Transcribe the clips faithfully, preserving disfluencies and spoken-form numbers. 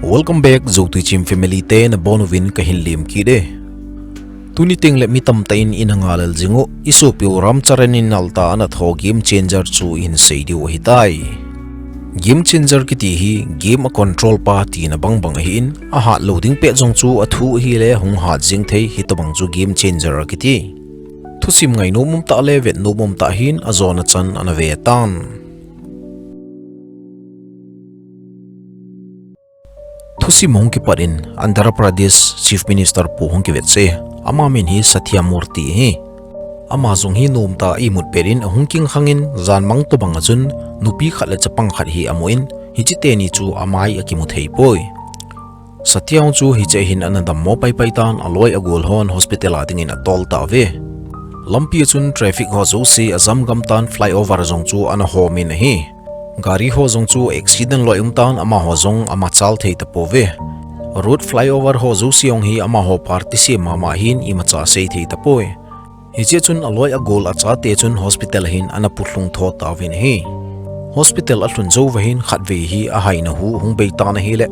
Welcome back, Zotui Chim family te nabonchauvin kahin lemkit e. Tuni tengle mi tamtah in ina ngai lel jing u, isopiu Ramcharan in nalta ana tho Game Changer chu ihin sei diu ahitai. Game Changer kiti hi game a control pa tina bangbang ahin, ahat lou ding pet jong chu athu ahile hung hat jing thei, hitobang chu Game Changer akiti. Thusim ngainom umtah le vetnom umtah hin ajona chan ana ve tan. Thusim hung kipat in Andhra Pradesh Chief Minister pu hung kivetsah e. Ama min hi Satya Murty ahi. Ama jong hi nomtah a imut pet in ahung kingkhang in, janmang tobang a chun nupi khat le chapang khat hi amu in, hiche teni chu amai akimu thei poi. Satya jong chu hiche hin ana dammo paipai tan, aloi agol hon hospital a dingin atol tauve. Lampi a chun traffic ho jouse ajam gam tan, flyover jong chu ana hom in ahi. Gari ho jong chu accident loi um tan, amaho jong amachal thei tapouve. Road flyover ho jouse jong hi amaho party sem mama hin imacha sei thei tapoi. Hiche chun aloi agol achate chun hospital a hin ana pulhung tho tauvin ahi. Hospital alhun jouva hin khatvei hi ahaina hu hung bei tan ahile,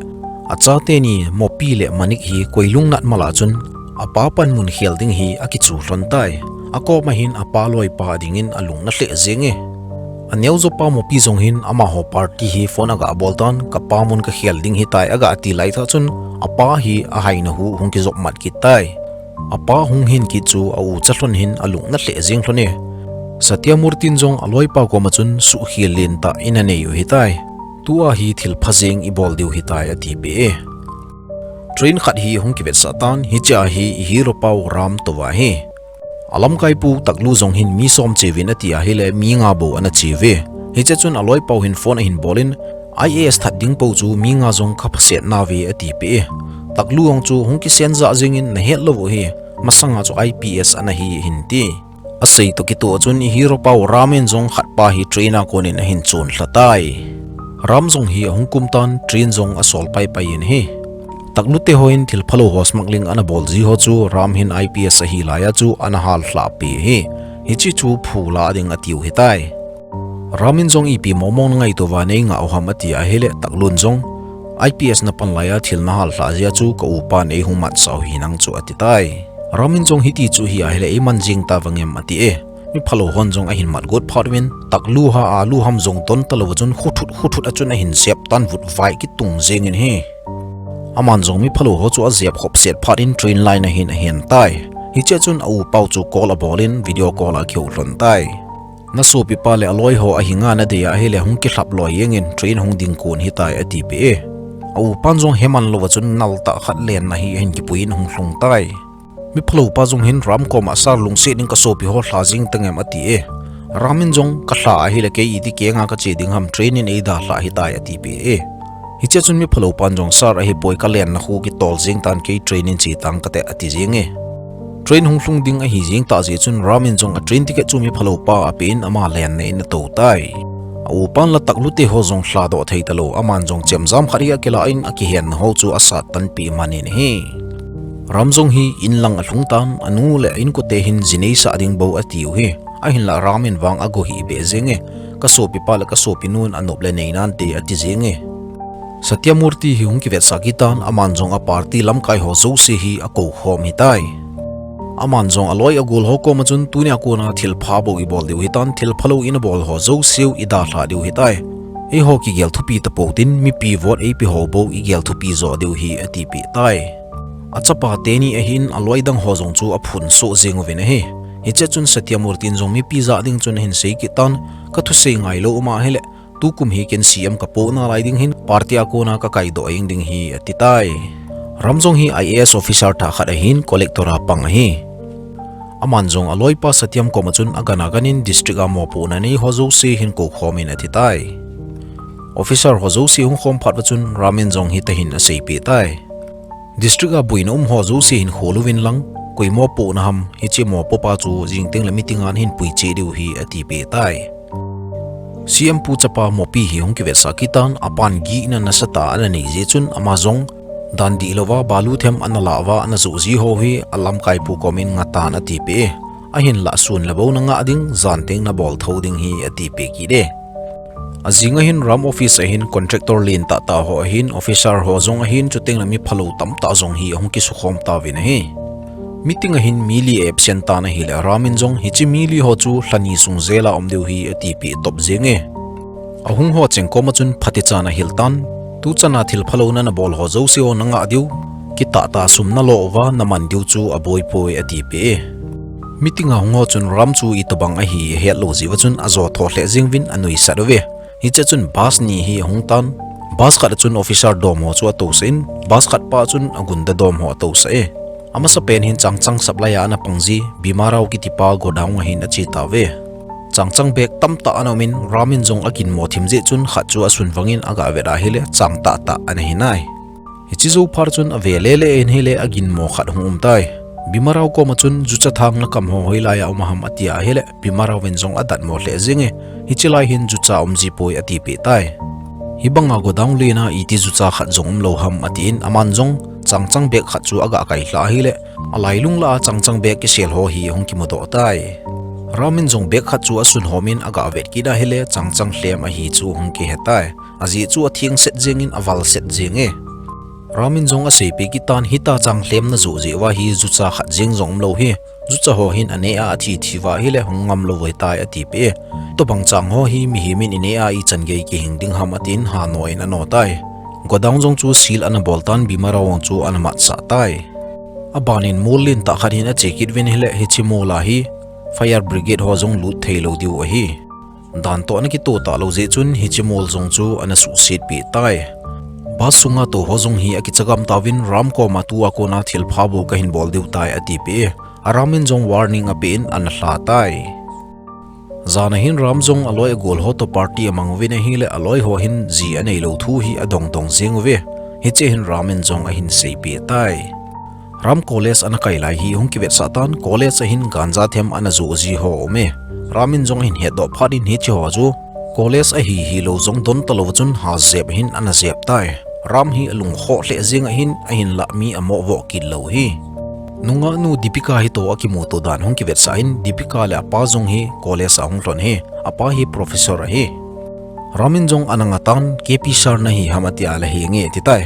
achate ni Mopi le Manik hi koi lungnat mal a chun apa panmun khel ding hi akichu lhon tai. Akoma hin apa loipa dingin alung ana lheh jenge. Aneo jopa Mopi jong hin amaho party hi phone aga bol tan, kapa mun kakhel ding ahitai, aga ti laitah chun apa hi ahaina hu hung kijop mat kit tai. Apa hung hin kit chu a-ucha lhon hin alung ana lheh jeng lhon e. Satya Murty in jong aloipa koma chun suhkhel lentah ina nei u ahitai. Tua hi thilpha jeng ibol diu ahitai atipeh e. Train khat hi hung kivetsah tan, hichea hi i hero pau Ram touva ahi. Alamkaipu Taklu jong hin mi som cheuvin ati ahile mi nga bou ana cheuve. Hiche chun aloipau hin phone ahin bolin, I A S that ding pou chu mi nga jong kaphaset nauve atipeh e. Taklu jong chu hung kisen jah jengin nahet lou u hi, masanga chu I P S ana hi ahin ti. Asei toh kitoh chun i hero pau Ram in jong khatpa hi train a konin ahin chonlha tai. Ram jong hi ahung kum tan, train jong asol paipai in ahi. Taklu te hon thilphalou ho smuggling ana bol ji ho chu Ram hin I P S ahi laiya chu ana hallhah peh ahi. Hiche chu phu la ding atiu ahitai. Ram in jong ipi mongmong na ngaito uva nei ngah u ham ati ahile Taklu in jong, I P S na pan laiya thil na hallhah jeh a chu ka upan eihung matsah u ahi nang chu ati tai. Ram in jong hiti chu ahi ahile eiman jeng tauvem ati e. Miphalou hon jong ahin mat got phat uvin, Taklu ha alu ham jong don talou a chun khuthut khuthut a chun ahin jep tan, vutvai kitung jengin ahi. Aman jong miphalou ho chu ajep khop set phat in train line a hin ahen tai. Hichea chun a upau chu call abolin video call a akihou lhon tai. Na sopipa le aloi ho ahi nga nadei ahile hung kilhap loi jengin, train hung ding kon ahitai atipeh e. A upan jong heman louva chun naltah khat lenna hi ahin kipui in ahung lhung tai. Miphalou pa jong hin Ram koma, Sir, lungset in ka sopi ho lha jeng tangem ati e. Ram in jong ka lha ahile kei iti kenga kache ding ham, train in eidalhah ahitai atipeh e. Hichea chun miphalou pan jong, Sir, ahipoi, ka lenna khu kitol jeng tan, kei train in che tang kate ati jenge. Train hung lhung ding ahi jeng tah jeh chun Ram in jong a train ticket chu miphalou pa apen ama lenna in atou tai. A upan le Taklu te ho jong lhadoh thei talou, aman jong chemjam khat hi akilah in akihenna ho chu asat tanpeh man in ahi. Ram jong hi inlang alhung tan, anu le a inkote hin ji neisah ding bou atiu ahi. Ahinlah Ram in vang ago hih beh jenge, ka sopipa le ka sopinun anop le nei nante ati jenge. Satya Murty hi hung kivetsah kit tan, aman jong a party lamkai ho jouse hi akou khom ahitai. Aman jong aloi agol ho koma chun tunia kona thilpha bou ibol diu ahitan, thilphalou ina bol ho jouseu idalhah diu ahitai. Eiho kigel thupi tapou tin, mipi vote eipe ho bou igel thupi joh diu ahi atipeh tai. Achapa teni ahin aloi dang ho jong chu aphun soh jeng uvin ahi. Hichea chun Satya Murty in jong mipi jah ding chun ahin sei kit tan, ka thusei ngailou um ahile, tukum hi ken C M kapoh nalai ding hin party a kona kakaidoh jeng ding ahi ati tai. Ram jong hi I A S officer thah khat ahin, collector a pang ahi. Aman jong aloipa Satyam koma chun agan agan in district a mopohna nei ho jouse hin kou khom in ati tai. Officer ho jouse hung khom phat uva chun Ram in jong hitahin aseipeh tai. District a boina um ho jouse hin khol uvin lang, koi mopohna ham, hiche mopohpa chu jing tengle meeting a nahin pui cheh diu ahi atipeh tai. C M pu chapa Mopi hi hung kivetsah kit tan, apan gihna nasatah a ana nei jeh chun ama jong dan dihlouva balu them ana lah uva ana joh ji ho hi alamkaipu komin ngah tan atipeh e. Ahinlah sun le bou nangah ding, jan teng nabol thou ding ahi atipeh kit e. Ajing ahin Ram office ahin contractor len tahtah ho ahin, officer ho jong ahin, chuteng le mi phalou tamtah jong hi ahung kisukhom tauvin ahi. Meeting ahin mi li absent tan ahile Ram in jong hiche mi li ho chu lhani sung jail a um diu hi atipeh top jenge. Ahung ho cheng koma chun phatechan ahil tan, tuchan a thil phalou nana bol ho jouse ho nangah diu, kitah tah sum nalo uva naman diu chu aboipoi atipeh e. Meeting a hung ho chun Ram chu itobang ahi ahet lou jeh uva chun ajo tho lheh jeng uvin anuisat uve. Hichea chun bus ni hi ahung tan, bus khat a chun officer dom ho chu atousah in, bus khat pa chun agunda dom ho atousah e. Amasapen hin Changchang supply a ana pang ji Bimarao kitipa godown ahin ache tauve. Changchang bag tamtah ana umin, Ram in jong aginmo thim jeh chun khat chu asun vangin agah vet ahile chang tahtah ana hinai. Hiche jou phat chun ave lele in ahile aginmo khat hung um tai. Bimarao koma chun jucha thang nakam ho hoilai a um ham atia ahile, Bimarao vin jong adatmo lheh jenge, hiche lai hin jucha um jipoi atipeh tai. Hibanga godown len a iti jucha khat jong umlou ham atin, aman jong Changchang bag khat chu agah kailhah ahile, alailung lah a Changchang bag kisel ho hi ahung kimudoh tai. Ram in jong bag khat chu asun homin agah vet kit ahile Changchang lhem ahi chu ahung kihetai. Ajeh chu atheng set jengin aval set jenge. Ram in jong aseipeh kit tan, hita chang lhem najoh jeh uva hi jucha khat jeng jong umlou hi. Jucha ho hin aneh a athi thi uva ahile hung ngamlou ahitai atipeh e. Tobang chang ho hi mihem in ineh a ichan gei kihing ding ham atin hanoiyin anotai. Godown jong chu seal ana bol tan, Bimarao vang chu ana matsah tai. Abanin mol lentah khat hin ache kit uvin ahile hiche mol a hi fire brigade ho jong lut theilou diu ahi. Dantoh ana kitoh talou jeh chun hiche mol jong chu ana suhsetpeh tai. Bus sunga tou ho jong hi akichagam tauvin, Ram koma tua kona thilpha bou kahin bol diu tai atipeh e. A Ram in jong warning apeh in ana lha tai. Jan ahin Ram jong aloi agol ho toh party amang uvin ahile aloi ho hin ji aneilou thu hi adong dong jeng uve. Hiche hin Ram in jong ahin seipeh tai. Ram college ana kai lai hi ahung kivetsah tan, college ahin ganja them ana joh ji ho aume. Ram in jong ahin hetdoh phat in hiche ho chu college ahi hilou jong don talou chun ha jep ahin ana jep tai. Ram hi alungkhoh lheh jeng ahin, ahinlah mi amoh voh kit lou hi. Nungahnu Deepika hitoh akimuto dan hung kivetsah in, Deepika le apa jong hi college a ahung lhon hi, apa hi professor ahi. Ram in jong ana ngah tan, K P sir nahi ham atia, la henge atitai.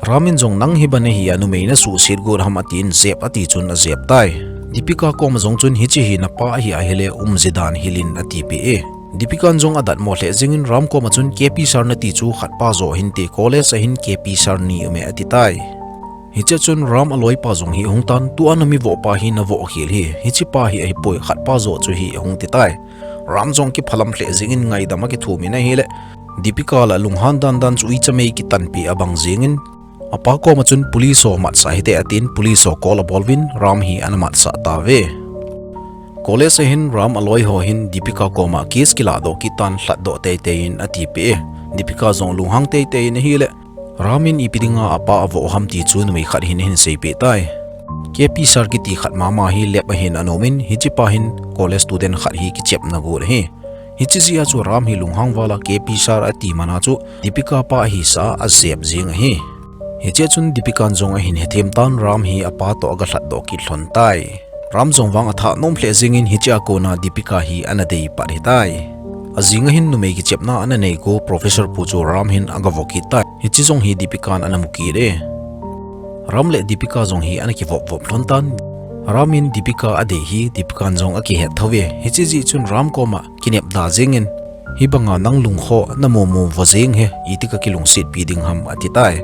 Ram in jong nang hi bang nahi a numei nasuhset got ham atin, jep ati chun ajep tai. Deepika koma jong chun hiche hi napa ahi ahile umji dan hilin atipeh e. Deepika in jong adatmo lheh jengin Ram koma chun K P sir nati chu khatpa joh hinte, college ahin K P sir ni aume atitai. Hichea chun Ram aloipa jong hi ahung tan, tua nami vohpa hi navoh khel hi, hichepa hi ahipoi, khatpa joh chu hi ahung titai. Ram jong kiphalam lheh jengin ngaidam akithumin ahile, Deepika la lunghan dandan chu uicha mei kitanpeh abang jengin, apa koma chun police ho matsah hite atin, police ho call abol uvin Ram hi ana matsah tauve. College ahin Ram aloi ho hin Deepika koma case kiladoh kit tan, lhatdoh teitei in atipeh e. Deepika jong lunghang teitei in ahile, Ram in ipi dinga apa avoh ham ti chu numei khat hin ahin seipeh tai. K P sir kiti khat mama hi lab ahin ana umin, hichepa hin college student khat hi kichepna got ahi. Hiche jeh a chu Ram hi lunghang val a K P sir ati mana chu Deepika pa ahisah a ajep jeng ahi. Hichea chun Deepika in jong ahin hethem tan, Ram hi apa toh aga lhatdoh kit lhon tai. Ram jong vang athah nom lheh jengin hichea kona Deepika hi ana dei pat hitai. Ajing ahin numei kichepna ana nei go professor pu chu Ram hin aga vo kit tai. Hiche jong hi Deepika in ana mu kit e. Ram le Deepika jong hi ana kivop vop lhon tan. Ram in Deepika adei hi Deepika in jong akihet thou ve. Hiche jeh chun Ram koma kinepda jengin, hibanga nang lungkhoh namu mu vo jeng hi, iti kakilungsetpi ding ham atitai.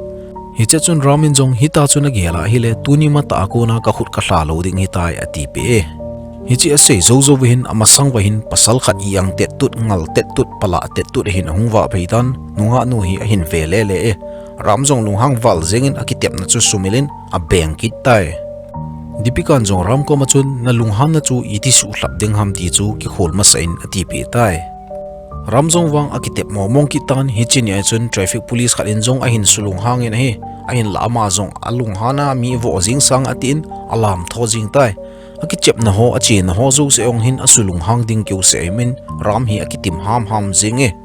Hichea chun Ram in jong hita chu nagel a ahile, tuni matah a kona kakhut kalha lou ding hitai atipeh e. Hiche asei jou jou uva hin amasang uva hin pasal khat i-ang tettut, ngal tettut, palah tettut ahin ahung vah phei tan, nungahnu hi ahin ve lele e. Ram jong lunghang val jengin akitepna chu sumilin abeng kit tai. Deepika in jong Ram koma chun, nalunghanna chu iti suhlhap ding ham ti chu kikhol masah in atipeh tai. Ram jong vang akitep mong mong kit tan, hiche nia chun traffic police khat in jong ahin sulunghangin ahi, ahinlah ama jong alunghan a mi avoh jeng sang atin alamtho jeng tai. Akichepna ho, achena ho jouse ong hin asulunghang ding keuseh aumin, Ram hi akitim ham ham jeng e.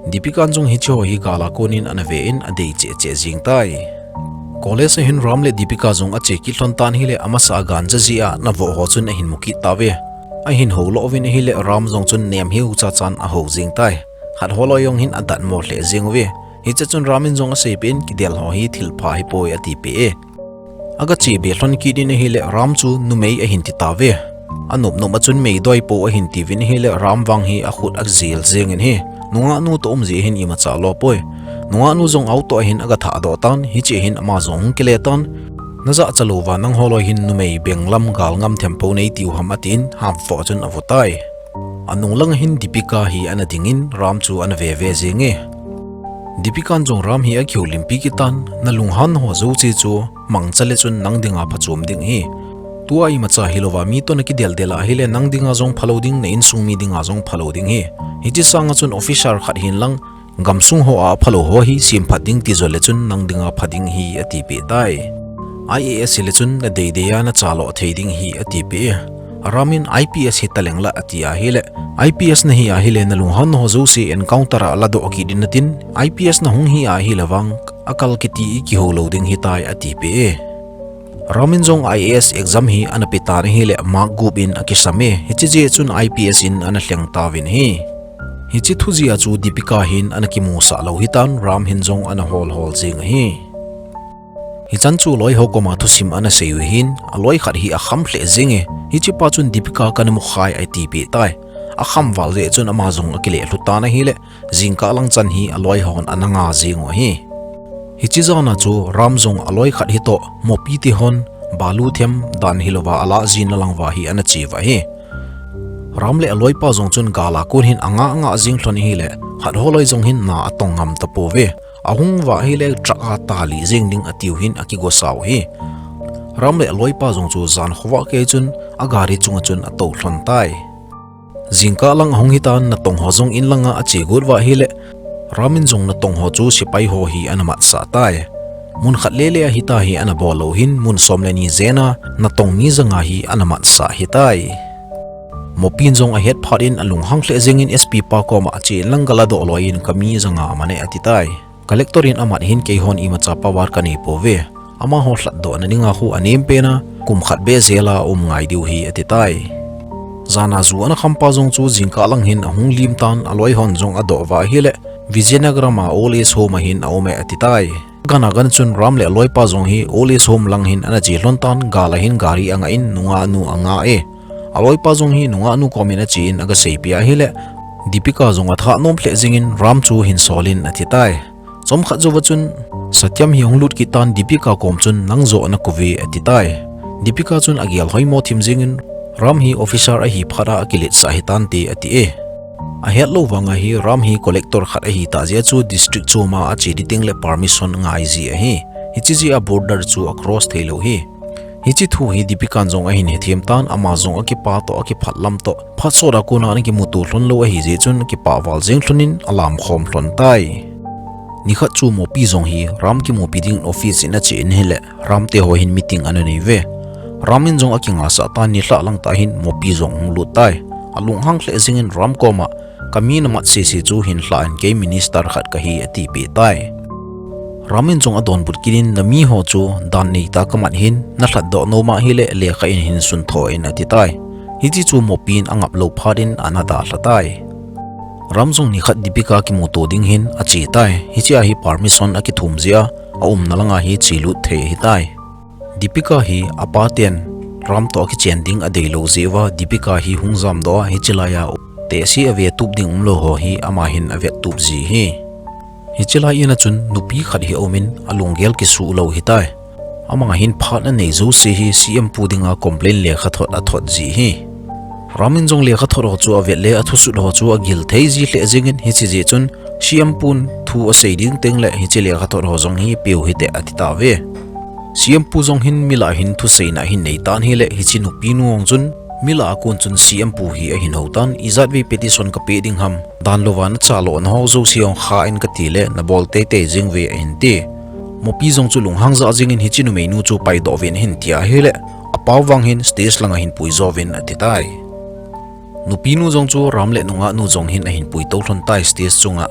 Deepika in jong hiche ho hi gal a konin ana ve in adei cheh cheh jeng tai. College ahin Ram le Deepika jong ache kit lhon tan ahile, amasa a ganja jeh a ana voh ho chun ahin mu kit tauve. Ahin houlo uvin ahile, Ram jong chun nem hiu cha chan ahou jeng tai. Khat ho loi jong hin adatmo lheh jeng uve. Hiche chun Ram in jong aseipeh in, kidel ho hi thilpha hipoi atipeh e. Aga chebe lhon kit in ahile Ram chu numei ahin ti tauve. Anop nop a chun meidoi po ahin tiuvin ahile Ram vang hi akhut ajel jeng in ahi. Nungah nu toh um jeh hin imacha lou poi. Nungah nu jong auto a hin aga thahdoh tan, hiche hin ama jong hung kile tan. Najahcha louva nangho loi hin numei benglam gal ngam them po nei tiu ham atin, hamfoh chun avoh tai. Anung langa hin Deepika hi ana dingin Ram chu ana veve jeng e. Deepika in jong Ram hi akihoulimpi kit tan, nalunghan ho jouse chu mangcha le chun nang dinga phachom ding ahi. Tua imacha hilouva mi toh nakidel del ahile nang dinga jong phalou ding, na insung mi dinga jong phalou ding ahi. Hiche sanga chun officer khat hin lang, gamsung hoa aphalou ho hi semphat ding tijole chun nang dinga pha ding ahi atipeh tai. I A S hile chun nadeidei a nachaloh thei ding ahi atipeh e. Ram in I P S hitaleng la ati ahile, I P S nahi ahile nalunghan ho jouse encounter a ladoh kit ding natin, I P S nahung hi ahile vang akal kiti ikihou lou ding ahitai atipeh e. Ram in jong I A S exam hi ana pe tan ahile mark gup in akisam e, hiche jeh chun I P S in ana lheng tauvin ahi. Hiche thu jeh a chu Deepika hin ana kimusah lou ahitan, Ram hin jong ana hol hol jeng ahi. Hichan chu loi ho koma thusim ana seiu ahin, aloi khat hi akham lheh jeng e, hichepa chun Deepika kana mukhai atipeh tai. Akham val jeh chun ama jong akile lhu tan ahile, jingkah lang chan hi aloi hon ana nga jeng u ahi. Hiche jana chu Ram jong aloi khat hitoh, mopi te hon, balu them dan hilouva alah jin na langva hi ana cheuva ahi. Ram le aloipa jong chun gal a kon hin anga anga jeng lhon ahile, khat ho loi jong hin na atong ngam tapouve. Ahung uva ahile truck a talih jeng ding atiu hin akigosau ahi. Ram le aloipa jong chu jan khovah kei chun agari chunga chun atou lhon tai. Jingkah lang ahung hitan natong ho jong in langa ache got uva ahile, Ram in jong natong ho chu sepai ho hi ana matsah tai. Mun khat lele a hita hi ana bol lou hin mun som le ni jen a natong mi janga hi ana matsah ahitai. Mopi in jong ahet phat in alunghang lheh jeng in S P pa koma ache in lang galadoh loi in kami janga aman e ati tai. Collector in amat hin keihon imacha power kanei pouve. Amaho lhatdoh na dinga khu anem pen a, kum khat beh jail a um ngai diu ahi ati tai. Jana ju ana khampa jong chu jingkah lang hin ahung lim tan aloi hon jong adoh uva ahile, Vijayanagar a old age home a hin aum e ati tai. Gana gan chun Ram le aloipa jong hi old age home lang hin ana che lhon tan gal a hin gari anga in nungah nu anga e. Aloipa jong hi nungah nu kom in ache in aga seipeh ahile, Deepika jong athah nom lheh jeng in Ram chu hin sol in ati tai. Chomkhat jouva chun, Satyam hi ahung lut kit tan Deepika kom chun nang joh ana kouve ati tai. Deepika chun agel hoimo thim jeng in, Ram hi officer ahi phat a akiletsah hitante ati e. Ahet lou vanga hi Ram hi collector khat ahitah jeh a chu district chom a ache ding teng le permission ngai ji ahi. Hiche jeh a border chu across thei lou ahi. Hiche thu hi Deepika in jong ahin hethem tan, ama jong akipah toh, akiphat lam toh, phat sot a kona ana kimuto lhon lou ahi jeh chun akipah val jeng lhon in alam khom lhon tai. Nikhat chu Mopi jong hi Ram kimupi ding office in ache in ahile, Ram te ho hin meeting ana nei uve. Ram in jong akingasah tan, nilhah lang tah hin Mopi jong hung lut tai. Alunghang lheh jeng in Ram koma, kami namat sese chu hin lhah in, kei minister khat kahi atipeh tai. Ram in jong adonbut kit in, nami ho chu dan neitah a kamat hin, nalhatdoh nom ahile lekha in hin suntho in ati tai. Hiche chu Mopi in angap lou phat in ana dalha tai. Ram jong nikhat Deepika kimuto ding hin ache tai. Hiche a hi permission akithum jeh a, aumna langa hi chelut thei ahitai. Deepika hi apa ten Ram toh akichen ding adeilou jeh uva Deepika hi hung jamdoh a, hiche laiya tehse avetup ding umlou ho hi ama hin avetup ji ahi. Hiche lai in a chun nupi khat hi aum in alunggel kisuh lou ahitai. Ama hin phat anei jouse hi C M pu dinga complaint lekhathot athot ji ahi. Ram in jong lekhathot ho chu avet le athusut ho chu agil thei ji lheh jeng in hiche jeh chun C M pun thu asei ding teng le hiche lekhathot ho jong hi peu hite ati tauve. C M pu jong hin milah hin thuseina ahin nei tan ahile hiche nupi nu jong chun milah a kon chun C M pu hi ahin hou tan, ijatvei petition kapeh ding ham, dan louva nachaloh na ho jouse jong kha in kati le nabol teitei jeng uve ahin ti. Mopi jong chu lunghang jah jeng in hiche numeinu chu paidoh uvin ahin ti ahile, apao vang hin stage langa hin pui jouvin ati tai. Nupinu jong chu Ram le nungahnu jong hin ahin puitou lhon tai stage chunga.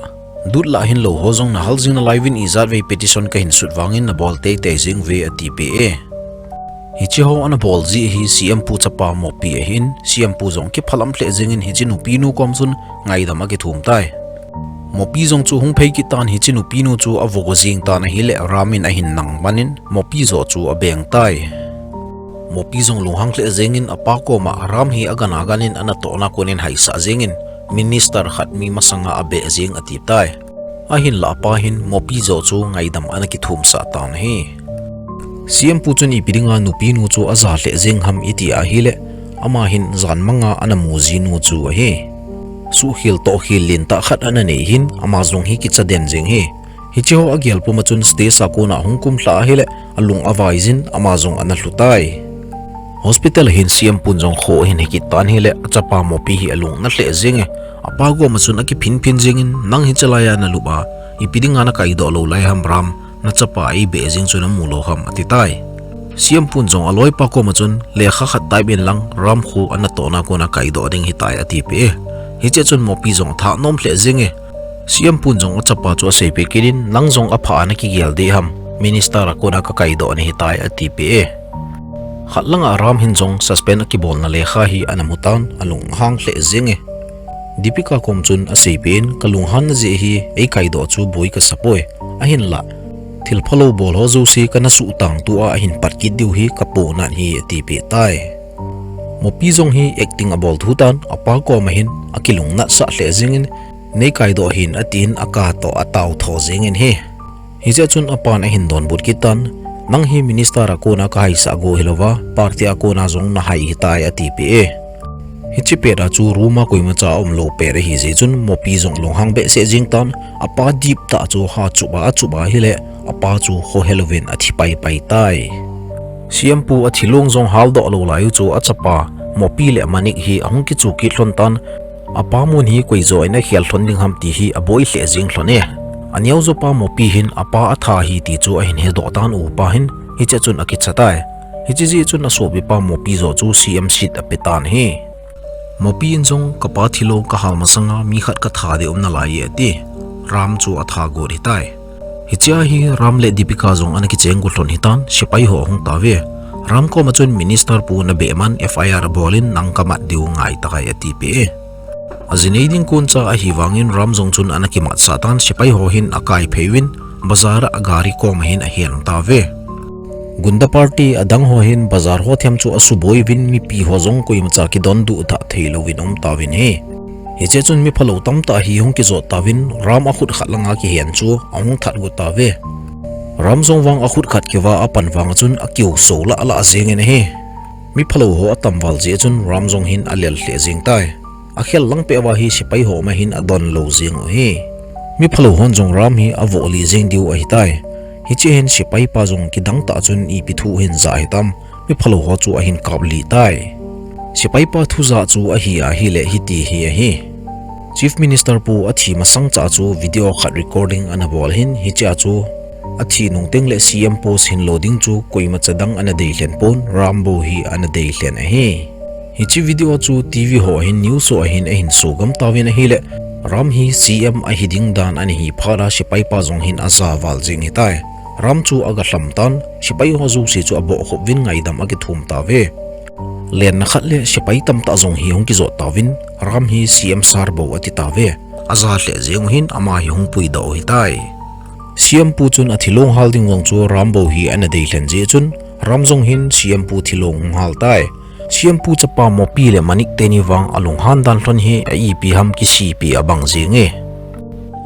Dutlah hinlou ho jong nahal jing nalai uvin ijatvei petition kahin sut vangin nabol teitei jeng uve atipeh e. Hiche ho anabol jeh hi C M pu chapa Mopi ahin, C M pu jong kiphalam lheh jengin hiche nupinu kom chun ngaidam akithum tai. Mopi jong chu hung phei kit tan, hiche nupinu chu avo go jing tan ahile Ram in ahin nang man in Mopi jo chu abeng tai. Mopi jong lunghang lheh jeng in apa koma Ram hi agan agan in anatohna kon in haisah jeng in, minister khat mi masanga abeh jeng ati tai. Ahinlah apa hin Mopi jo chu ngaidam ana kithum sah tan ahi. C M pu chun ipi dinga nupinu chu aja lheh jeng ham iti ahile, ama hin jan manga ana mu jinu chu ahi. Suhkhel tohkhel lentah khat ana nei hin ama jong hi kicha den jeng hi. Hiche ho agel puma chun stage a kona hung kumlha ahile, alung avai jin ama jong ana lhu tai. Hospital hin C M pun jong kho ahin he kit tan ahile, achapa Mopi hi alung ana lheh jeng e. Apa koma chun akiphin phin jeng in, nang hiche laiya nalup a, ipi dinga nakaidoh lou lai ham Ram, nachapa eibeh jeng chu namu lou ham ati tai. C M pun jong aloipa koma chun lekha khat type in lang Ram khu anatohna kona kaidoh ding ahitai ati peh e. Hiche chun Mopi jong atha nom lheh jeng e. C M pun jong achapa chu aseipeh kit in, nang jong apha a nakigel ding ham, minister a kona kakaidoh nahitai ati peh e. Khat langa Ram hin jong suspend akibolna lekha hi ana mu tan, alunghang lheh jeng e. Deepika kom chun aseipeh in, kalunghanna jeh hi eikaidoh chu boi kasa poi. Ahinlah, thil phalou bol ho jouse kana suhtang tua ahin pat kit diu hi kaponat ahi ati peh tai. Mopi jong hi acting abol thu tan, apa koma hin akilungnatsah lheh jeng in, neikaidoh hih in atin aka toh atao tho jeng in ahi. Hiche chun apan ahin donbut kit tan, nang hi minister a kona kahaisah go hilouva, party a kona jong nahai hitai ati peh e. Hiche pet a chu room a koimacha aumlou pet ahi jeh chun Mopi jong lunghang behseh jeng tan, apa dip tah chu achup a, achup ahile, apa chu khohe louvin athi paipai tai. C M pu athilong jong haldoh lou lai u chu achapa Mopi le Manik hi ahung kichu kit lhon tan, apa mun hi koi jo in akhel lhon ding ham ti hi aboi lheh jeng lhon e. Aneo jopa Mopi hin apa atha ahi ti chu ahin hedoh tan, upa hin hiche chun akicha tai. Hiche jeh chun asopipa Mopi jo chu C M seat apetan ahi. Mopi in jong kapa thilong kahal masanga mi khat katha ding um nalai e ati. Ram chu atha got ahitai. Hichea hi Ram le Deepika jong ana kicheng go lhon ahitan, sepai ho ahung tauve. Ram koma chun minister pu nabeh man F I R abol in nang kamat diu ngaitai ati peh e. Ajinei ding koncha ahivangin Ram jong chun ana kimatsah tan, sepai ho hin akai phei uvin, bazar a gari koma hin ahen tauve. Gunda party adang ho hin bazar ho them chu asuboi uvin, mipi ho jong koimacha kidonduh tha theilouvin aum tauvin ahi. Hiche chun mi phalou tamtah hi hung kijot tauvin, Ram akhut khat langa kihen chu ahung that got tauve. Ram jong vang akhut khat keuva apan vang chun akiu so lah lah jeng in ahi. Mi phalou ho atam val jeh chun Ram jong hin alel lheh jeng tai. Akhel lang peh uva hi sepai ho ma hin adon lou jeng u ahi. Mi phalou hon jong Ram hi avoh lih jeng diu ahitai. Hiche hin sepai pa jong kidang tah chun ipi thu ahin ja hitam, mi phalou ho chu ahin kap lih tai. Sepai pa thu ja chu ahi ahile hiti hi ahi. Chief Minister pu athi masang cha chu video khat recording ana bol hin, hichea chu athi nung teng le C M post hinlou ding chu koimacha dang ana dei lhen pon, Ram bou hi ana dei lhen ahi. Hiche video chu T V ho ahin, news ho ahin, ahin sugam tauvin ahile, Ram hi C M ahi ding dan ana hi phat a sepai pa jong hin aja val jeng ahitai. Ram chu aga lham tan, sepai ho jouse chu abohkhup uvin ngaidam akithum tauve. Lenna khat le sepai tamtah jong hi hung kijot tauvin, Ram hi C M sir bou ati tauve. Aja lheh jeng u hin ama hi hung puidoh u ahitai. C M pu chun athilong hal ding vang chu Ram bou hi ana dei lhen jeh chun, Ram jong hin C M pu thilong hung hal tai. C M pu chapa Mopi le Manik teni vang alunghan dan lhon hi a ipi ham kiseipi abang jeng e.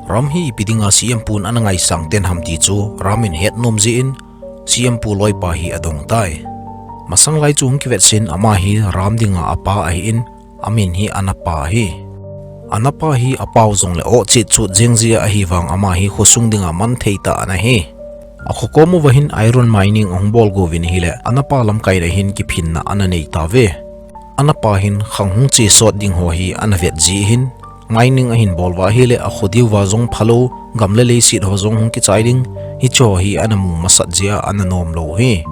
Ram hi ipi dinga C M pun ana ngaisang ten ham ti chu Ram in het nom jeh in, C M pu loipa hi adong tai. Masang lai chu hung kivet sen, ama hi Ram dinga apa ahin, amin hi Anapa ahi. Anapa hi apau jongle o chet chut jeng jeh ahivang ama hi khosung dinga manthei tah ana hi. Akhokom uva hin iron mining ahung bol go uvin ahile, Anapa lamkai na hin kiphinna ana nei tauve. Anapa hin khang hung che sot ding ho hi ana vet jeh hin, mining ahin bol uva ahile, akho diuva jong phalou, gam le leiset ho jong hung kichai ding, hiche ho hi ana mu masat jeh a ana nom lou u ahi.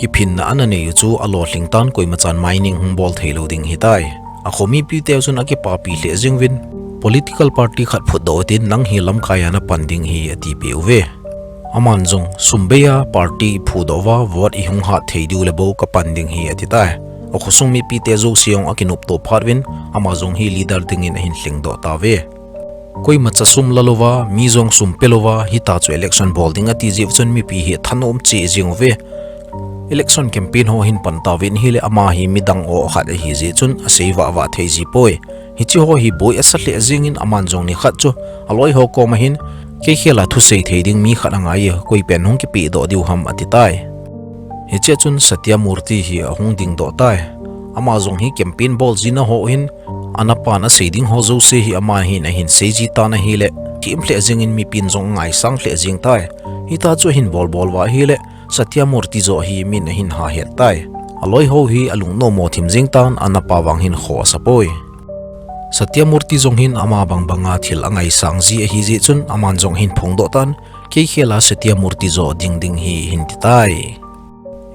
Kiphinna ana nei u chu alolhing tan, koimachan mining hung bol theilou ding ahitai. Akho mipite chun akipapi lheh jeng uvin, political party khat phutdoh utin, nang hi lamkai a napan ding ahi atipeh uve. Aman jong sum bei a party iphudoh uva vote ihung hat thei diu le bou kapan ding ahi atitai. Akhosung mipite jouse jong akinoptoh phat uvin, ama jong hi leader dingin ahin lhingdoh tauve. Koimacha sum la louva, mi jong sum pe louva, hita chu election bol ding ati jeh chun mipi hi thanom cheh jing uve. Election campaign ho hin pan tauvin ahile ama hi midang aw khat ahi jeh chun asei vah vah thei ji poi. Hiche ho hi boi asa lheh jingin aman jong nikhat chu aloi ho koma hin kei khela thusei thei ding mi khat angai e, koi pen hung kipeh doh diu ham ati tai. Hichea chun Satyamurti hi ahung ding doh tai. Ama jong hi campaign bol jina ho hin, anapan asei ding ho jouse hi ama hin ahin sei ji tan ahile, thim lheh jingin mipin jong angaisang lheh jing tai. Hita chu ahin bol bol uva ahile, Satyamurti joh hi min ahin ha het tai. Aloi ho hi alung nomo thim jing tan, anapa vang hin kho asa poi. Satyamurti jong hin ama bang banga thil angaisang ji ahi jeh chun aman jong ahin phongdoh tan, kei khela Satyamurti joh ding ding hi hin ti tai.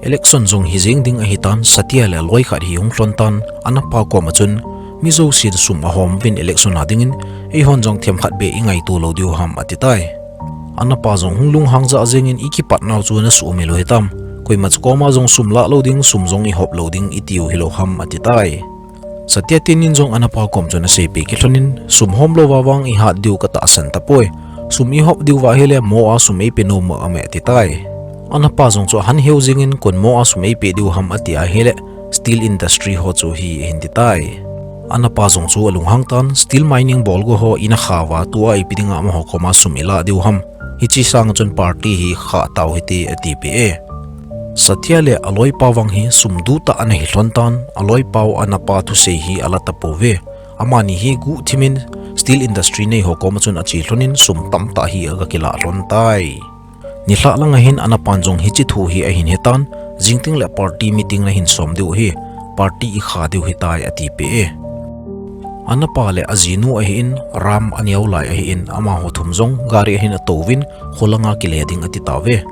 Election jong hi jing ding ahi tan, Satya le aloi khat hi hung lhon tan, anapa koma chun, mi jousen sum ahom uvin election a dingin, eihon jong themkhat beh ingaito lou diu ham ati tai. Anapa jong hung lunghang jah jengin, i kipat nau chu na suhmil u hitam? Koima chu koma jong sum lah lou ding, sum jong i hop lou ding i tiu hilou ham ati tai. Satya tenin jong anapa kom chun aseipeh kilhonin, sum hom louva vang i hat diu ka tahsan tapoi. Sum i hop diu va ahile, mo a sum ei pe nom u ham ati tai. Anapa jong chu ahan heu jingin, kon mo a sum ei pe diu ham ati ahile, steel industry ho chu hi ahin ti tai. Anapa jong chu alunghang tan, steel mining bol go ho i na kha uva, tua ipi dinga amaho koma sum i lah diu ham? Hiche sang chun party hi khah tau hite ati peh e. Satya le aloipa vang hi sum duh tah ana hi lhon tan, aloipa u anapa thusei hi ala tapouve. Amani hi guhthimin steel industry nei ho koma chun ache lhonin sum tamtah hi aga kilah lhon tai. Nilhah langa hin anapan jong hiche thu hi ahin hetan, jingteng le party meeting nahin som diu ahi, party i kha diu hitai ati peh e. Anapa le ajinu ahin, Ram aneo lai ahin, amaho thum jong gari ahin atouvin, kholanga kile ding ati tauve.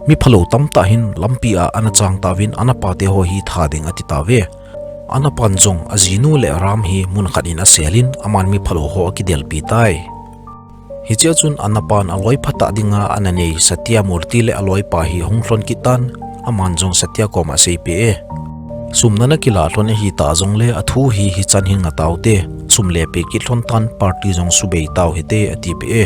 Mi phalou tamtah hin lampi a ana chang tauvin, anapa te ho hi tha ding ati tauve. Anapan jong ajinu le Ram hi mun khat in aselin, aman mi phalou ho akidelpi tai. Hichea chun anapan aloi phatah dinga ana nei Satyamurti le aloipa hi hung lhon kit tan, aman jong Satya koma aseipeh e. Sum nana kilah lhon ahitah jongle athu hi hichan hin nga taute, sum le pe kit lhon tan, party jong subei tau hite ati peh e.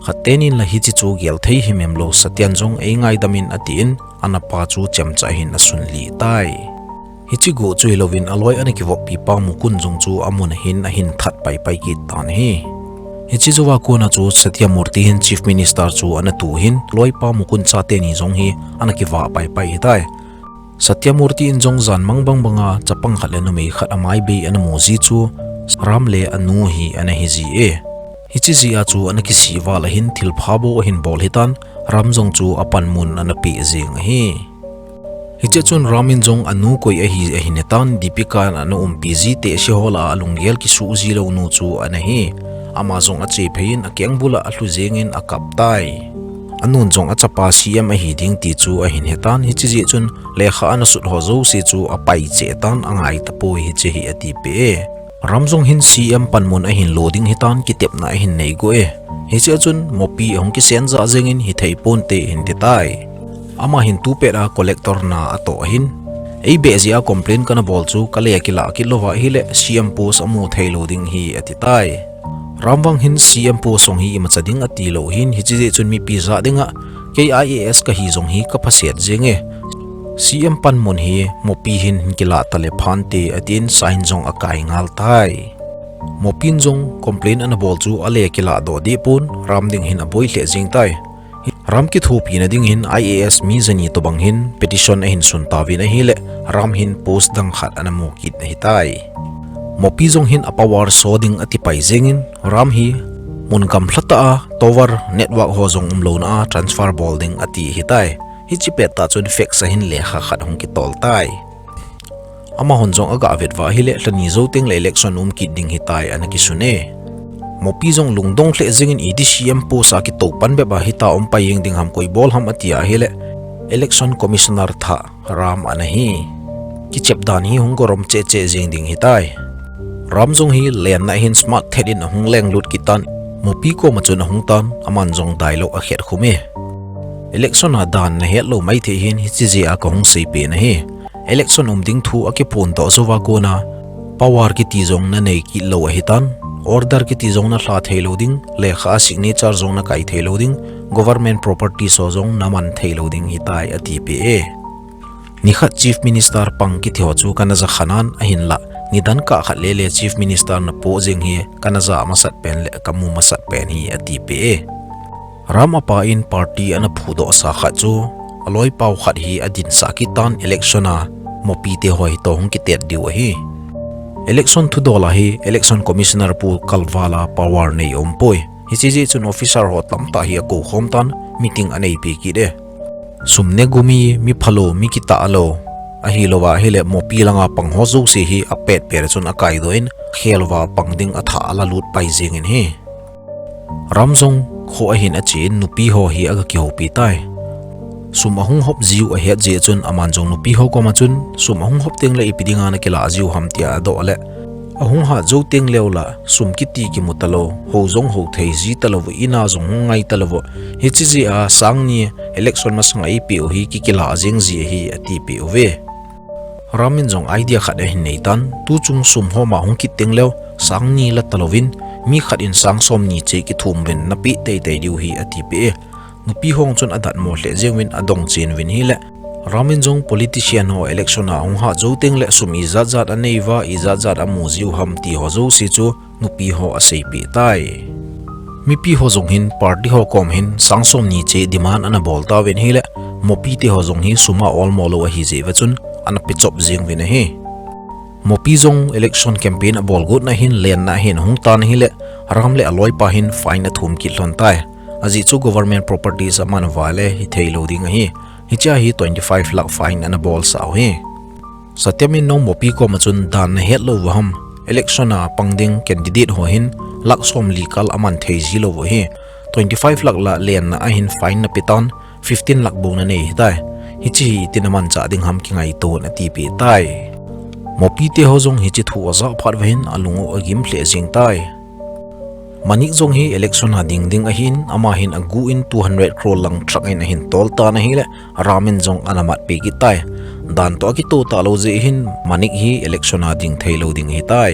Khat tenin la hiche chu gel thei himhim lou, Satyan jong ei ngaidamin atin, anapa chu chemcha hin asunlih tai. Hiche guh chu hilouvin aloi ana kivoppi pa Mukund jong chu amun ahin ahin that paipai kit tan ahi. Hiche jouva kona chu Satyamurti hin Chief Minister chu ana tu hin, aloipa Mukund chate ni jong hi ana kivah paipai hitai. Satyamurti in jong jan mang bang banga chapang khat le numei khat amai bei ana mu ji chu Ram le anu hi ana hi ji e. Hiche jeh a chu ana kisih val ahin thilpha bou ahin bol hitan, Ram jong chu apanmun ana peh jeng ahi. Hichea chun Ram in jong anu koi ahi ahin hetan, Deepika in ana umpi ji tehse ho lah a alunggel kisuh ji lou nu chu ana hi. Ama jong ache phei in akeng bula alhu jengin akap tai. Anun jong achapa C M ahi ding ti chu ahin hetan, hiche jeh chun lekha ana sut ho jouse chu apai cheh tan, angai tapoi hiche hi ati peh e. Ram jong hin C M panmun ahin lo ding hitan, kitepna ahin nei go e. Hichea chun Mopi ahung kisen jah jengin hithei ponte ahin ti tai. Ama hin tupet a collector na atoh ahin, ei beh jeh a complain kana bol chu kale akilah kit louva ahile C M post amu thei lou ding hi ati tai. Ram vang hin C M post jong hi imacha ding ati lou hin, hiche jeh chun mipi jah dinga kei I A S kahi jong hi kaphaset jenge. C M panmun hi Mopi hin hin kilah tale phante atin sign jong akai ngal tai. Mopin jong complain ana bol chu ale kilah doh deh pon, Ram ding hin aboi lheh jeng tai. Ram kithopina ding hin I A S mi jani tobang hin petition ahin sun tauvin ahile, Ram hin post dang khat ana mu kit ahitai. Mopi jong hin a power so ding ati pai jengin, Ram hi mun gamlha tah a tower network ho jong umlouna a transfer bol ding ati ahitai. Hiche pettah chun fax a hin lekha khat hung kitol tai. Amahon jong aga vet uva ahile, lha ni jou teng le election um kit ding hitai ana kisun e. Mopi jong lungdong lheh jengin, iti C M post a kitou pan bep a hita um pai jeng ding ham, koi bol ham ati ahile, Election Commissioner thah Ram ana hi. Kichep dan hi hung gorom cheh cheh jeng ding hitai. Ram jong hi lenna hin smart thet in ahung lenglut kit tan, Mopi koma chun ahung tan, aman jong dialogue akhet khum e. Election a dan nahet lou maithei hin hiche jeh a kahung seipeh nahi. Election um ding thu akiphondoh jouva kona power kiti jong nanei kit lou ahitan, Order kiti jong na hla thei lou ding, lekha a signature jong na kai thei lou ding, government properties ho jong na man thei lou ding hitai ati peh e. Nikhat Chief Minister pang kiti ho chu kana ja khan an ahinlah, nidan kah khat lele Chief Minister na poh jeng hi kana ja masat pen le ka mu masat pen hi ati peh e. Ram apa in party ana phudoh sa khat chu, aloi pau khat hi adin sah kit tan election a, Mopi te ho hi toh hung kitet diu ahi. Election thudol a hi Election Commissioner pu kalval a power nei um poi. Hiche jeh chun officer ho tamtah hi akou khom tan meeting anei pi kit e. Sum ne gumi mi phalo mi kitah lo. Ahilou va ahile Mopi langa pang ho jouse hi apet pet chun akai doh in khel va pang ding atha ala lut pai jeng in hi. Ram jong kho ahin ache in nupi ho hi aga kihoupi tai. Sum ahung hop jiu ahet jeh chun aman jong nupi ho koma chun sum ahung hop teng le ipi dinga na kila jiu ham tia adoh le. Ahung hat jou teng leu la, sum kiti kimu talou, hou jong hou thei ji talou, ina jong hung ngai talou. Hiche jeh a sang ni election masang a eipeh u hi kikila jeng ji ahi ati peh uve. Ram in jong idea khat ahin nei tan, tuchung sum hom a hung kit teng leu, sang ni la talou vin, mi khat in sang som ni che kithum vin na peh tei tei diu hi ati peh e. Nupi ho chun adatmo lheh jeng vin adong chen vin hile. Ram in jong politician ho election a hung hat jou teng le sum ijat jat anei va, ijat jat amu jiu ham ti ho jouse chu nupi ho asei peh tai. Mipi ho jong hin party ho kom hin sang som ni che demand ana bol tauvin hile, Mopi te ho jong hi sum a olmo lou ahi jeh va chun ana pe chop jeng vin ahi. Mopi jong election campaign abol got na hin lenna hin hung tan hile, Ram le aloi pa hin fine athum kit lhon tai. Ajeh chu government properties aman va le hithei lou ding ahi. Hiche a hi twenty five lakh fine ana bol sah u hi. Satem in nong Mopi koma chun dan na het lou va ham. Election a pang ding candidate ho hin lakh som li kal aman thei ji lou u hi. Twenty five lakh la lenna a hin fine na pe tan fifteen lakh bou na nei hitai. Hiche hi iti na manchah ding ham kingaito in ati peh tai. Mopi te ho jong hiche thu ajah phat va hin alung u agim lheh jeng tai. Manik jong hi election a ding ding ahin, ama hin agu in two hundred crore lang truck in ahin tol tan ahile, Ram in jong ana mat peh kit tai. Dan toh akitoh talou jeh hin, Manik hi election a ding thei lou ding ahitai.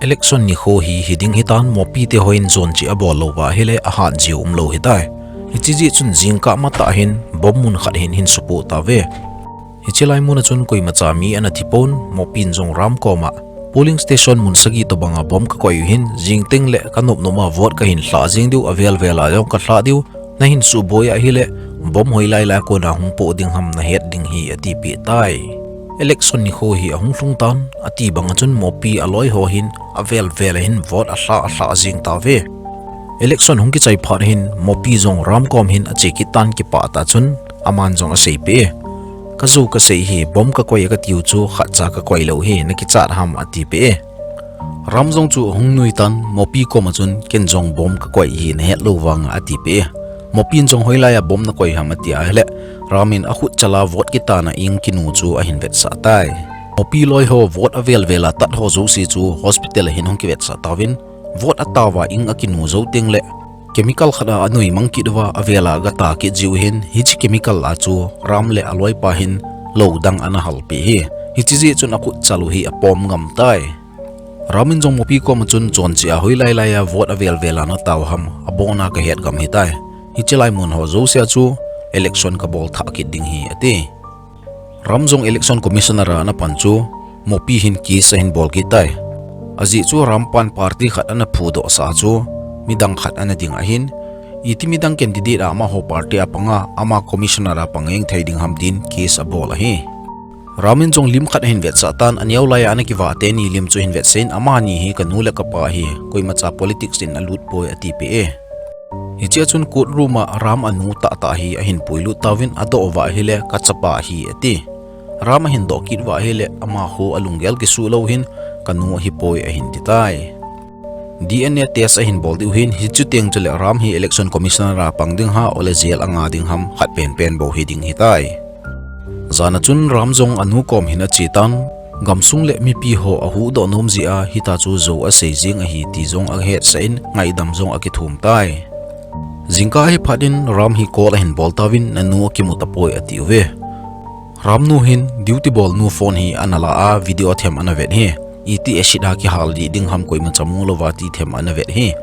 Election nikho hi hiding hitan, Mopi te ho in jon cheh abol lou va ahile, ahat jiu umlou hitai. Hiche jeh chun jingkah matah hin, bomb mun khat hin hin supoh tauve. Hiche lai mun a chun koimacha mi ana thi pon, Mopi in jong Ram koma polling station mun sagi tobang a bomb kakoi u hin, jing teng le kanop nop a vote kahin lhah jeng diu, avel vel a jong kalhah diu, nahin suboi ahile, bomb hoilai lai a kona hung poh ding ham nahet ding hi ati peh tai. Election nikho hi ahung lhung tan, ati bang a chun Mopi aloi ho hin, avel vel a hin vote alhah alhah jeng tauve. Election hung kichai phat hin, Mopi jong Ram kom hin ache kit tan kipah tah chun, aman jong asei peh e. Kajou kasei hi, bomb kakoi a katiu chu, khatcha kakoi lou hi, nakichat ham ati peh e. Ram jong chu ahung nui tan, Mopi koma chun, ken jong bomb kakoi hi, nahet lou vang ati peh e. Mopi in jong hoilai a bomb nakoi ham ati ahile, Ram in akhut chal a vote kitana ing kinu chu ahin vetsah tai. Mopi loi ho vote avel vel a tat ho jouse chu hospital a hin hung kivetsah tauvin, vote atao va ing akinu jou teng le, chemical khat a anui mang kit uva avel a agata kit jiu hin, hiche chemical a chu Ram le aloi pa hin lou dang ana hal peh hi. Hiche jeh chun akhut chal u hi apom ngam tai. Ram in jong Mopi koma chun jon cheh a hoilai lai a vote avel vel a natao ham, abon a kahet gam hitai. Hiche lai mun ho jouse a chu election kabol thah kit ding hi ati. Ram jong Election Commissioner a ana pan chu, Mopi hin case ahin bol kit tai. Ajeh chu Ram pan party khat ana phudoh sah chu, midang khat ana ding ahin, iti midang candidate a amaho party a panga, ama commissioner a pang eng thei ding ham tin case abol ahi. Ram in jong lim khat ahin vetsah tan, aneo lai a ana kivah teni lim chu ahin vetsah in, amani hi kanu le kapa ahi, koimacha politics in alut poi ati peh e. Hiche a chun court room a Ram anu tahtah hi ahin puilut tauvin adoh uva ahile kachapa ahi ati. Ram ahin doh kit uva ahile amaho alunggel kisuh lou hin kanu ahipoi ahin ti tai. D N A test ahin bol diu hin hichu teng chule Ram hi Election Commissioner a pang ding ham ole jail a nga ding ham khat pen pen bou hiding hitai. Jan a chun Ram jong anu kom hin ache tan, gamsung le mipi ho ahuhdoh nom jeh a hitia chu jou asei jeng ahi ti jong ahetsah in ngaidam jong akithum tai. Jingkah ahi phat in Ram hi call ahin bol tauvin nanu akimu tapoi ati uve. Ram nu hin duty bol nu phone hi ana la a video athem ana vet hi. iti acid a kihal dih ding ham koima cha mu louva ti them ana vet hi.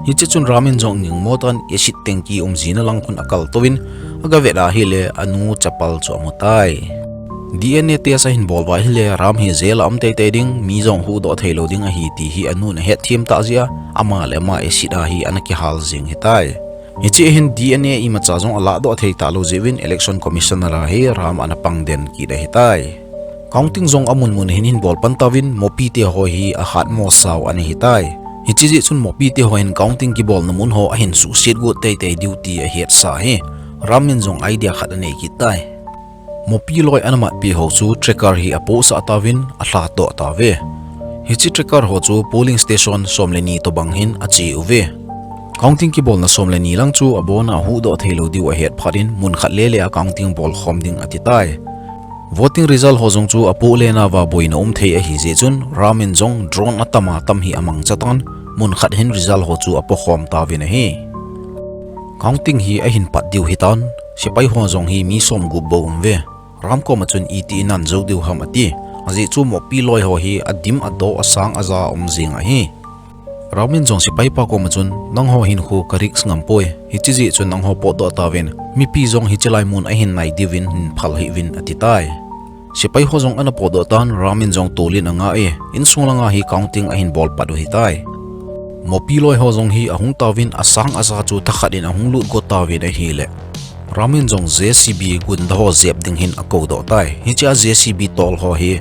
Hiche chun Ram in jong ngingmo tan acid tanki um jina lang khun akal touvin, aga vet ahile anu chapal chu amu tai. D N A test ahin bol uva ahile Ram hi jail a um teitei ding, mi jong huhdoh theilou ding ahi ti hi anun ahet them tah jeh a, ama le ama acid a hi ana kihal jing ahitai. Hiche hin D N A imacha jong alahdoh thei talou jeh uvin Election Commissioner a hi Ram ana pang den kit ahitai. Counting jong amun mun hin hin bol pan tauvin, mopi te ho hi ahatmo sao ana hitai. Hiche jeh chun mopi te ho hin counting kibolna mun ho ahin suhset got teitei diu ti ahetsa hi. Ram in jong idea khat anei kit tai. Mopi loi ana matpi ho chu tracker hi apohsah tauvin alhatdoh tauve. Hiche tracker ho chu polling station som le ni tobang hin ache uve. Counting kibolna som le ni lang chu abona ahuhdoh theilou diu ahet phat in mun khat lele a counting bolkhom ding ati tai. Voting result ho jong chu apoh le nauva boina um thei ahi jeh chun Ram in jong drone atam atam hi amangcha tan, mun khat hin result ho chu apohkhom tauvin ahi. Counting hi ahin pat diu hitan, sepai ho jong hi mi somgup bou aume. Ram koma chun iti inan jou diu ham ati. Ajeh chu mopi loi ho hi adim adoh asang aja um jing ahi. Ram in jong sepai pa koma chun, nangho hinkho ka risk ngam poi, hiche jeh chun nangho potdoh tauvin, mipi jong hiche lai mun ahin nai diuvin hin phal hih uvin ati tai. Sepai ho jong ana potdoh tan, Ram in jong tolin anga e, insung langa hi counting ahin bol pat u hitai. Mopi loi ho jong hi ahung tauvin asang aja chu thakhat in ahung lut got tauvin ahile, Ram in jong J C B gunda ho jep ding hin akoudoh tai. Hiche a J C B tol ho hi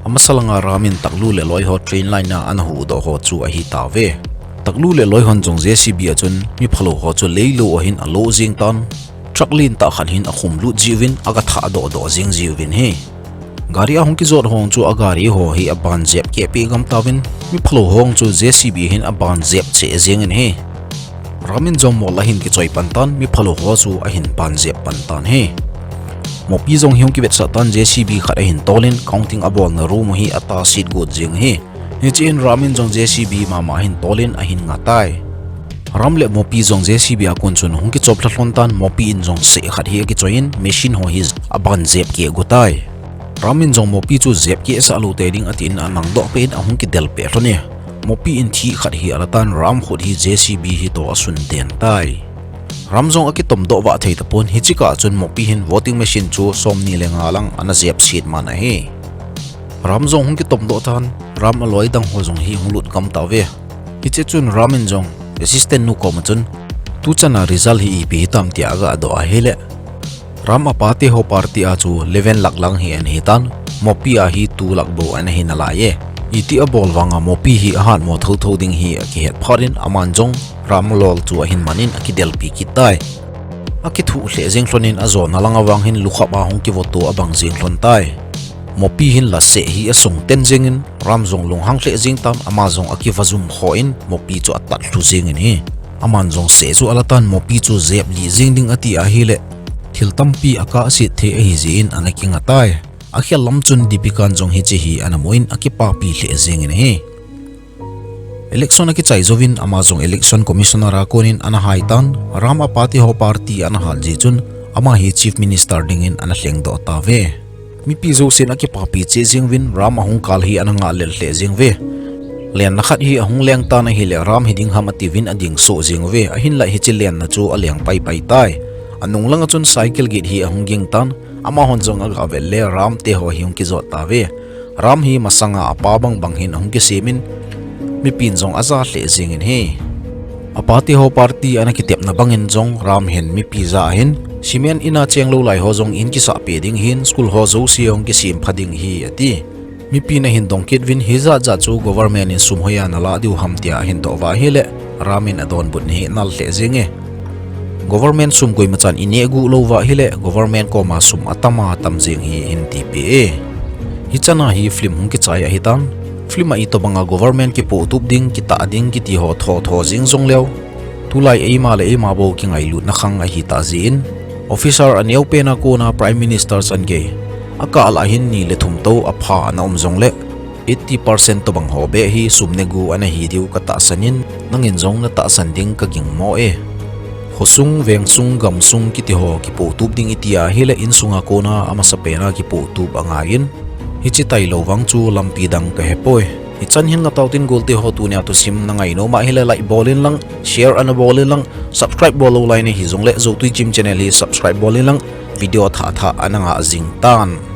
amasa langa Ram in Taklu le loi ho train line a ana huhdoh ho chu ahi tauve. Taklu le loi hon jong J C B a chun mi phalou ho chu leilou a hin alo jing tan, truck lentah khat hin akhum lut jiuvin aga thahdoh doh jing jiuvin ahi. Gari ahung kijot ho chu agari ho hi aban jep keh peh gam tauvin, mi phalou ho chu J C B hin aban jep cheh jengin ahi. Ram in jong mol ahin kichoi pan tan, mi phalou ho chu ahin ban jep pan tan ahi. Mopi jong hi hung kivetsah tan, J C B khat ahin tolin counting abolna room hi atahset got jeng ahi. Hiche in Ram in jong J C B mama ahin tolin ahin nga tai. Ram le mopi jong J C B a kon chun hung kichoplha lhon tan, mopi in jong seh khat hi akichoi in machine ho hi aban jep keh got tai. Ram in jong mopi chu jep keh sah lou tei ding atin anangdoh peh in ahung kidel peh lhon e. Mopi in thih khat hi ala tan, Ram khut hi J C B hi toh asun den tai. Ram jong akitomdoh vah thei tapon, hiche kah chun mopi hin voting machine chu som ni le nga lang ana jep set man ahi. Ram jong hung kitomdoh tan, Ram aloi dang ho jong hi hung lut gam tauve. Hiche chun Ram in jong assistant nu koma chun, tuchan a result hi ipi hitam tia aga doh ahile, Ram apa te ho party a chu eleven lakh lang hi ana hitan, mopi a hi two lakh bou ana hi nalai e. Iti abol vanga mopi hi ahatmo thotho ding hi akihet phat in aman jong Ram lol chu ahin man in akidelpi kit tai. Akithuh lheh jeng lhon in ajona langa vang hin lukhap a hung kivoto abang jeng lhon tai. Mopi hin la seh hi asung ten jengin Ram jong lunghang lheh jeng tan, ama jong akivajum khoh in mopi chu atat lhu jengin ahi. Aman jong seh chu ala tan, mopi chu jep lih jeng ding ati ahile, thil tampi akahset thei ahi jeh in ana kinga tai. Akhel lam chun Deepika in jong hiche hi ana mu in akipapi lheh jengin ahi. Election akichai jouvin ama jong Election Commissioner a kon in ana hai tan, Ram apa te ho party ana hat jeh chun ama hi Chief Minister dingin ana lhengdoh tauve. Mipi jousen akipapi cheh jeng uvin, Ram ahung kal hi ana ngah lel lheh jeng uve. Lenna khat hi ahung leng tan ahile, Ram hiding ham atiuvin ading soh jeng uve, ahinlah hiche lenna chu aleng paipai tai. Anung langa chun cycle gate hi ahung ging tan, amahon jong aga vet le Ram te ho hi hung kijot tauve. Ram hi masanga apa bangbang hin ahung kisem in, mipin jong aja lheh jengin ahi. Apa te ho party ana kitepna bangin jong Ram hin mipi jah a hin, cement in a cheng lou lai ho jong in kisahpeh ding ahin, school ho jouse hung kisem pha ding ahi ati. Mipin ahin dong kit uvin, hijat jat chu government in sum hoiya nalah diu ham tia ahin doh uva ahile, Ram in adonbut hi anal lheh jenge. Government sum koimachan ineh guh lou uva ahile, government koma sum atama tam jeng hi ahin tipeh e. Hichana hi film hung kichai ahitan, film a itobanga government kipohtup ding, kitah ding kiti ho thotho jeng jongleu, tulai eima le eima bou kingailutna khang ahitah jeh in, officer aneopen a kona Prime Minister chan gei akah lah hin ni le thum tou apha ana um jongle, eighty percent tobang ho beh hi sum negu ana hi diu katahsan in, nangin jong natahsan ding kagingmo e. Khosung, vengsung, gamsung kiti ho kipohtup ding iti ahile, insunga kona amasapen a kipohtup angaiyin, hiche tailou vang chu lampi dang kahepoi. Hichan hin ngatao tin golte ho, tunia thusim na ngai nom ahile like bol in lang, share ana bol in lang, subscribe bol lou lai nahi jongle Joutui Gym channel hi subscribe bol in lang, video thah thah ana ngah jing tan.